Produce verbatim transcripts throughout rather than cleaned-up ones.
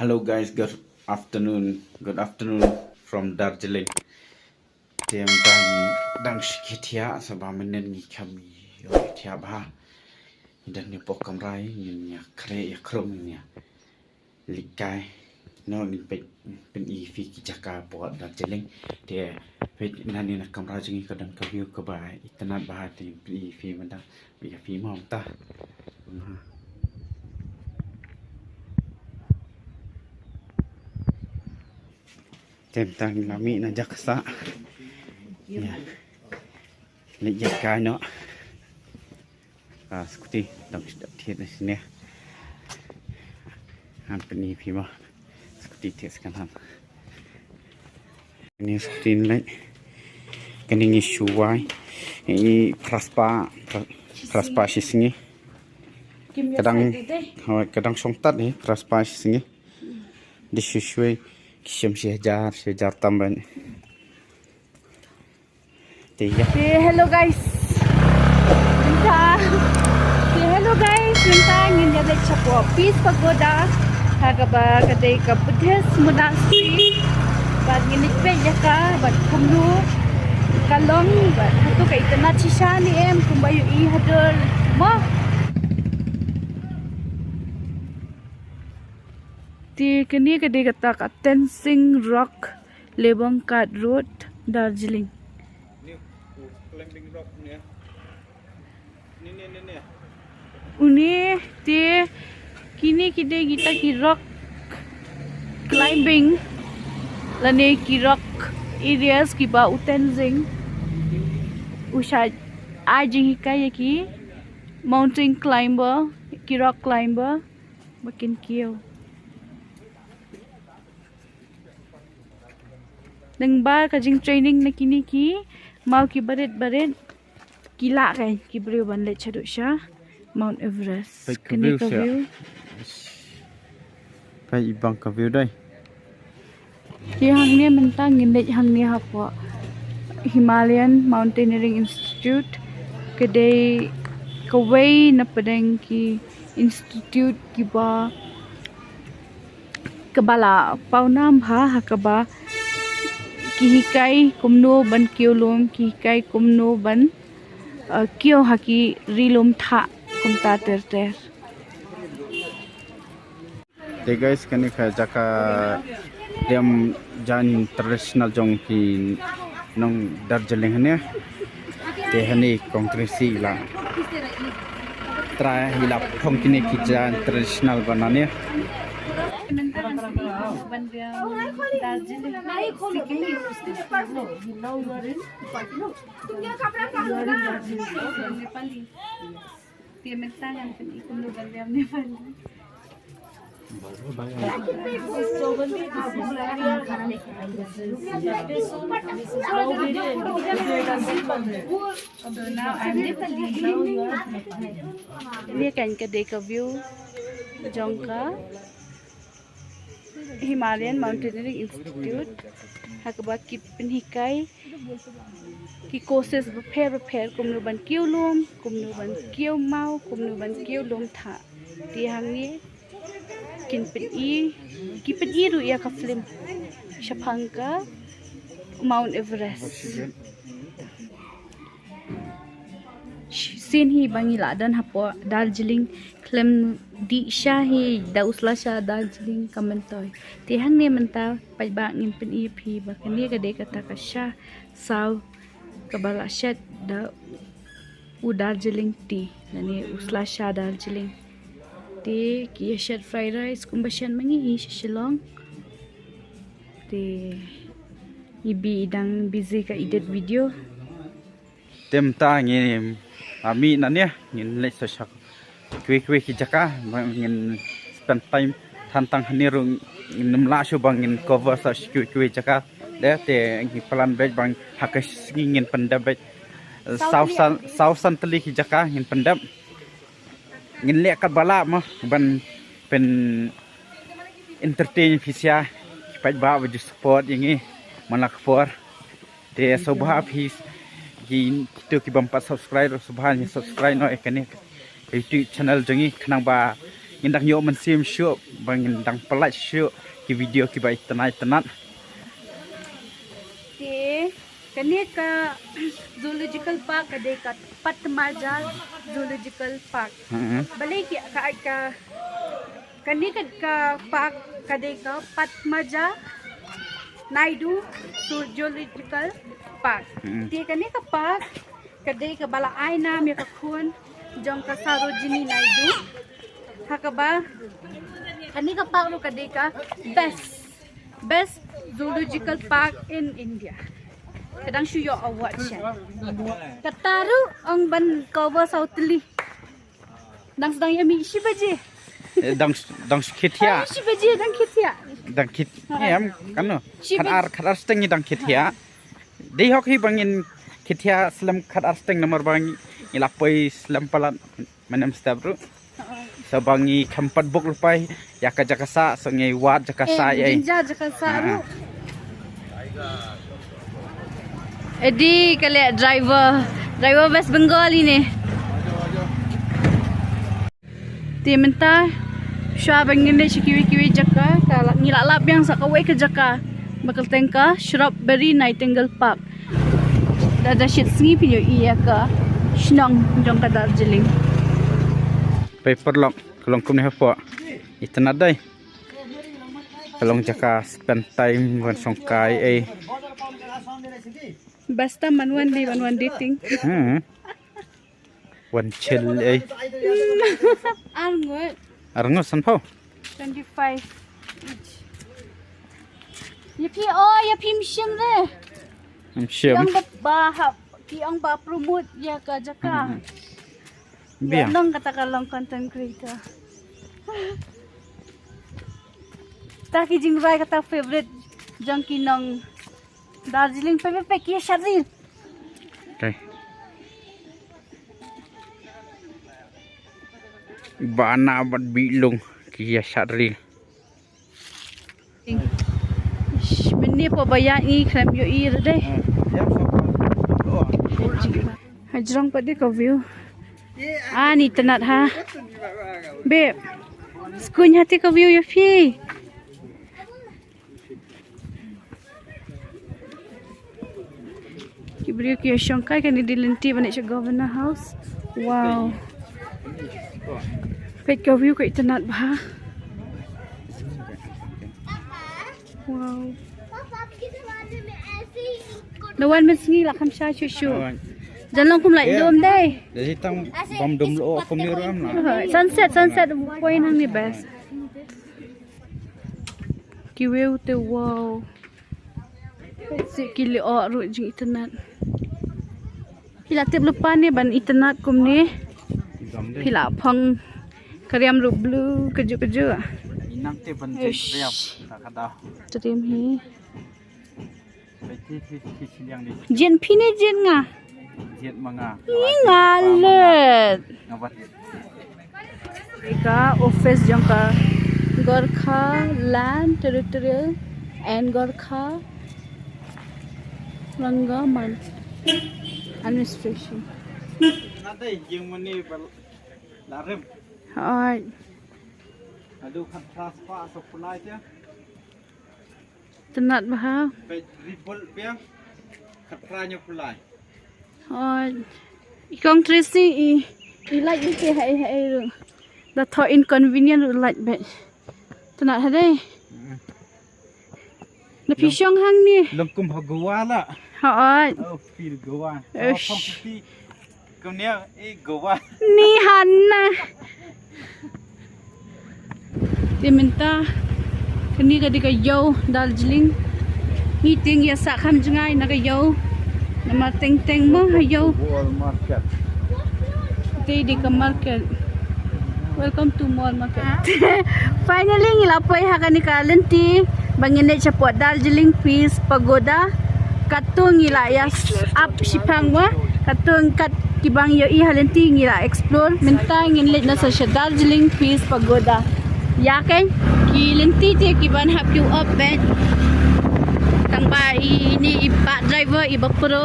Hello guys, good afternoon. Good afternoon from Darjeeling. Te mynta ngi dang shu khie thiah, sa ba mynnin ngi kham ïoh thiah bha. Ngi don hapoh kamra, ngin ïa khreh ïa khrum, ngin ïa leit kai. Noh, ngin peit, pyn-i phi ki jaka hapoh Darjeeling. Te peit nangne na kamra jong ngi ka don ka view kaba itynnad bha, te pyn-i phi mynta. Phi, phi mo mynta. Te mynta ngi la mih na jaka sah. Ïa. Leit ïa kai noh. Ah, scooty dang shu thied na shane. Ngan pyn-i phi mo. Scooty thied second hand. Kane scooty leit. Kane ngi shu wai. Ngi phra spah, phra, phra spah shi sngi. Ka dang, hooid, ka dang shong tad hi, phra spah shi sngi. Dei shu shuh, ki shim shi hajar, shi hajar tam beit. Te ïa. Te hello guys. Mynta. Te hello guys, mynta ngin ïa leit shapoh Peace Pagoda. Ha kaba ka dei ka Buddhist monastery. Bad ngin leit peit ïa ka, bad kumno ka long, bad hato ka itynnad shisha ne em, kumba ïohi haduh mo. Te kane ka dei kata ka Tenzing Rock. Lebong Ghat Road, Darjeeling. Ni u climbing rock ni, eh. Ni, ni, ni, ni. Une te kine ki dei kita ki rock climbing lane ki rock areas kiba u Tenzing u shah ai jinghikai ïa ki mountain climber, ki rock climber ba kin kiew. Nangba ka jingtraining na kine ki maw ki barit barit ki lah kein ki briew ban leit shaduh sha Mount Everest. Peit ka view. Peit i bang ka view dei. Te hangne mynta ngin leit hangne hapoh Himalayan Mountaineering Institute, ka dei kawei na pdeng ki institute kiba kaba la pawnam bha ha kaba ki hikai kumno ban kiew lum, ki hikai kumno ban, uh, kiew ha ki ri lum thah kumta ter ter. Te guys, kane ka jaka dem jan traditional jong ki nong Darjeeling hane. Te hane kong Tracy la trai hi la phong kine ki jan traditional ba nane. Te mynta ngan pyni kumno ban riam Nepali. So now I'm Nepali. Kane kan ka dei ka view jong ka Himalayan Mountaineering Institute, ha kaba ki pynhikai ki courses bapher bapher, kumno ban kiew lum, kumno ban kiew maw, kumno ban kiew lum thah. Te hangne kin pyni, ki pyni ruh ïa ka film shaphang ka Mount Everest. Sien hi ba ngi la don hapoh Darjeeling, khlem dih sha hi da u sla sha Darjeeling ka myntoi. Te hangne mynta pat ba ngin pyni ïa phi ba kane ka dei kata ka sha saw kaba la shet da u Darjeeling tea lane u sla sha Darjeeling. Te ki ïa shet fried rice kumba shen ma ngi hi sha Shillong. Te i Bi i dang busy ka edit video. Te mynta ngi, ah, mih nane, ngin leit sa sha kiwei kiwei ki jaka, ba ngin spend time than tang hangne ruh ngin ym lah shuh ba ngin cover sa sha kiwei kiwei jaka. Te, te ngi plan beit ba ha ka sngi ngin pyndep beit saw san, saw san tylli ki jaka ngin pyndep. Ngin leh katba lah mo ban pyn entertain phi sha ki paidbah ba ju support ïa ngi man la ka por. Te sngewbha phi ki, kito ki bym pat subscribe, sngewbha ngi subscribe noh ïa kane ka YouTube channel jong ngi khnang ba Ngin dang ïoh mynsiem shuh ba ngin dang pynlait shuh ki video kiba itynnat itynnat. Te kane ka zoological park ka dei ka Padmaja Zoological Park. Hmm. Balei ki ka ka kane ka, ka park ka dei ka Padmaja Naidu Zoological Park. Hmm. Te kane ka park ka dei kaba la ai nam ïa ka khun jong ka Sarojini Naidu. Ha kaba kane ka park ruh ka dei ka best, best zoological park in India. Ka dang shu ïoh award sha. Kata ruh ong ban cover saw tylli. Dang sdang ïa mih shi baje. Eh, dang, dang shi khit ïa. Shi baje dang khit ïa. Dang khit. Em, kano. Shi baje. Khat ar, khat ar steng ngi dang khit ïa. Dei hok hi ba ngin khit ïa slem khat ar steng namar ba ngi la poi slem palat mynne mynstep ruh. So ba ngi khlem pat bok lypa ïa ka jaka sah, so ngi wad jaka sah ïa. Jaka sah ruh. Edi ka leh driver. Driver West Bengal ine. Te mynta shuwa ba ngin leit sha kiwei kiwei jaka, ka la, ngi la lap biang sa kawei ka jaka ba kyrteng ka Shrubbery Nightingale Park. Da da shit sngi phi ïohi ïa ka shnong jong ka Darjeeling. Paper lock ka long kumne hapoh. Itynnat dei. Ka long jaka spend time wan shongkai ei. Basta man wan di, man wan dating. Hmm. Wan chill ei. Arngut. Arngut sanphew. Twenty-five each. Ïa phi, oh, ïa phi mshim re. Mshim. Ïa ong ba, ba hap, ki ong ba promote ïa ka jaka. Hmm. Ïa biang. Nong kata ka long content creator. Ta ki jingrwai kata favorite jong ki nong Darjeeling pe pe pe ki sharil. Okay. Bana bad bilung ki sharil. Ish, mynne po ba ïa ngi khlem ïohi re dei. Hajrong pat de ka view. Ani tynnat ha. Babe. Skuñ ha te ka view ïa phi. Ki briew ki shongkai kane dei lynti ba neh sha Governor House. Wow. Peit ka view ka itynnat bha. Wow. Na wan mynsngi la kham shai shuh shuh. Jan long kum lait dum dei. Dei tang bam dum lo kum ïa ram la. Sunset, sunset point hangne best. Ki view te wow. Si ki lyoh ruh jingitynnat. Phi la tip lypa ne ban itynnat kumne. Phi la phong ka riam ruh blue kajuh kajuh. Inang te ban jin riam ka kada. Trim hi. Jin phi ne jin nga? Jin ma nga. Ih, nga let. Nga bat. Ka office jong ka Gorkha Land Territorial and Gorkha Ranga Manch Administration. Nadai jing mani bal larim. Hai. Aduh kan transfer supply ya. Tynnat bha. Peit rebel biang. Khat phra hynñiew phew lai. Oh, i kong Tracy i, i lait ïa ki hai hai ruh. Da thoh inconvenient ruh lait beit. Tynnat ha dei. Hmm. Da phi shong hangne. Long kum ha Goa la. Ha oi. Oh, feel Goa. Ish. Oh, phi Kumne, eh, Goa. Ni hangne. Te mynta kane ka dei ka ïew Darjeeling. Ngi tieng ïa sah kham jngai na ka ïew. Namar teng teng mo ha ïew. Mall market. Te dei ka market. Welcome to mall market. Finally ngi la poi ha kane ka lynti ba ngin leit shapoh Darjeeling Peace Pagoda. Katto ngi la ïa ap shiphang wa. Katto kat ki bang ïohi ha lynti ngi la explore. Mynta ngin leit na sa sha Darjeeling Peace Pagoda. Ïa kane ki lynti te ki ban hap ki u ap beit. Tang ba i, ini i bah driver i ba pro.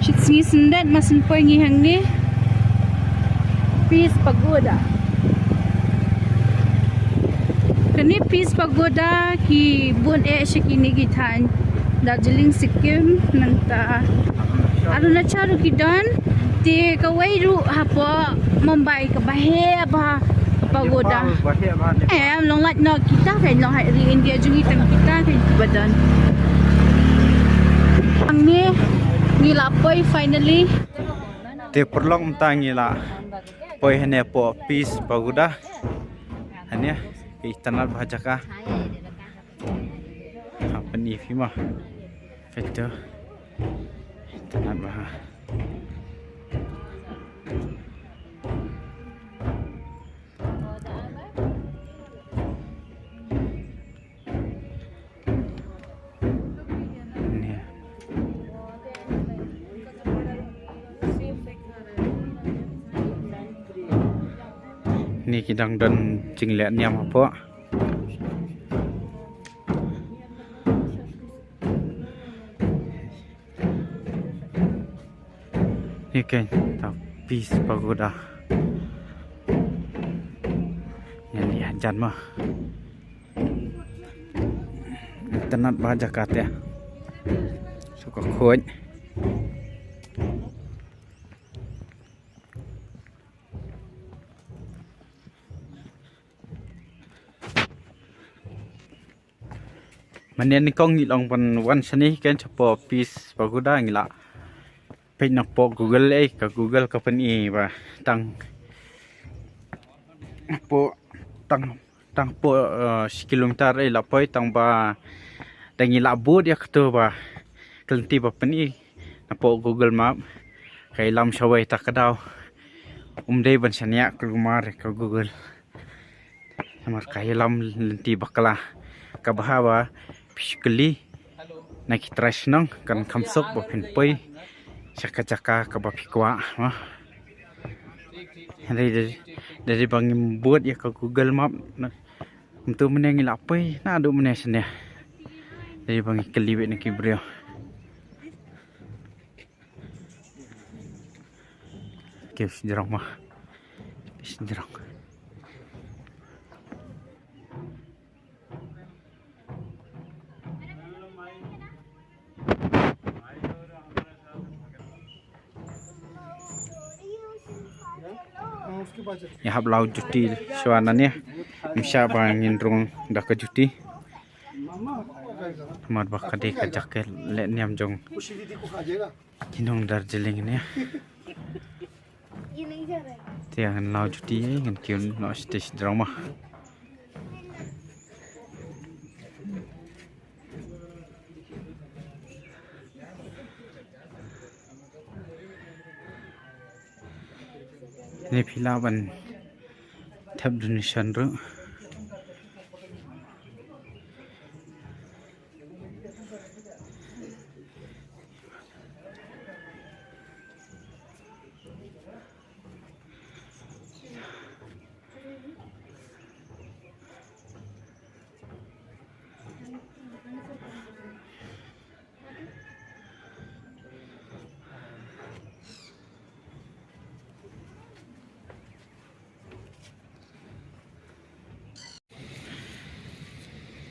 Shit Sngi Sndet ma syn poi ngi hangne Peace Pagoda. Kane Peace Pagoda ki bun eh sha kine ki thaiñ Darjeeling, Sikkim, nangta Arunachal ruh ki don. Te kawei ruh hapoh Mumbai kaba heh bha pagoda. Nepal ba heh bha, Nepal. Em long lait noh kita kan, long ha ri India jong ngi tang kita kan kiba don. Hangne ngi la poi finally. Te pyrlok mynta ngi la poi hangne hapoh Peace Pagoda. Hangne ka itynnad bha jaka. Ha pyni phi mo. Peit to. Itynnad bha. Ni. Ni ki dang don jingleh niam hapoh. Ni kein ta Peace Pagoda. Ngan ïa jan ma. Itynnad bha jaka te. Shu ka khuid. Mynne nyngkong ngi long ban wan shane kein shapoh Peace Pagoda ngi la peit napoh Google, eh, ka Google ka pyni ba tang hapoh tang, tang hapoh, eh, shi kilometer, eh, la poi tang ba da ngi la bud ïa kato ba ka lynti ba pyni napoh Google Map ka ïalam shawei ta ka daw. Um dei ban shaniah kulmar ka Google. Namar ka ïalam lynti bakla. Kaba haba phi shu kylli na ki trai shnong kan kham suk ba phin poi sha ka jaka kaba phi kwah, mo. Dei, dei, dei ba ngim bud ïa ka Google Map. Kumto mynne ngi la poi naduh mynne shane. Dei ba ngi kylli beit na ki briew. Ki sdang ma. Ki sdang. Ïa hap law juti shuwa nangne. Ym shah ba ngin rung da ka juti. Namar ba ka dei ka jaka leh niam jong ki nong Darjeeling ne. Te ngan law juti, ngan kiew noh stage drama. Ni phi lah ban thep donation ruh.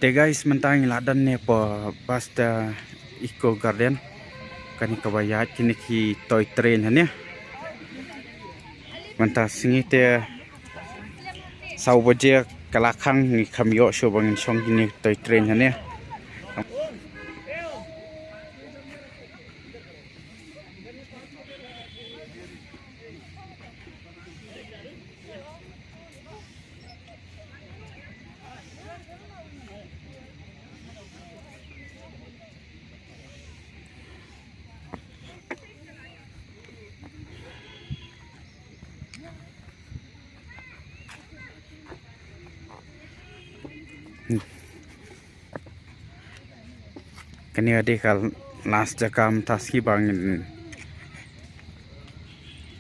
Te guys, mynta ngi la don ne hapoh Basta Eco Garden. Kane kaba ïaid kine ki toy train hangne. Mynta sngi te saw baje ka la khang, ngi kham ïoh shuh ba ngin shong kine toy train hangne. Kane ka dei ka last jaka mynta sngi ba ngin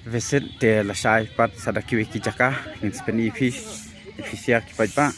visit, te lashai pat sa da kiwei ki jaka ngin sa pyni ïa phi, ïa phi sha ki paidbah.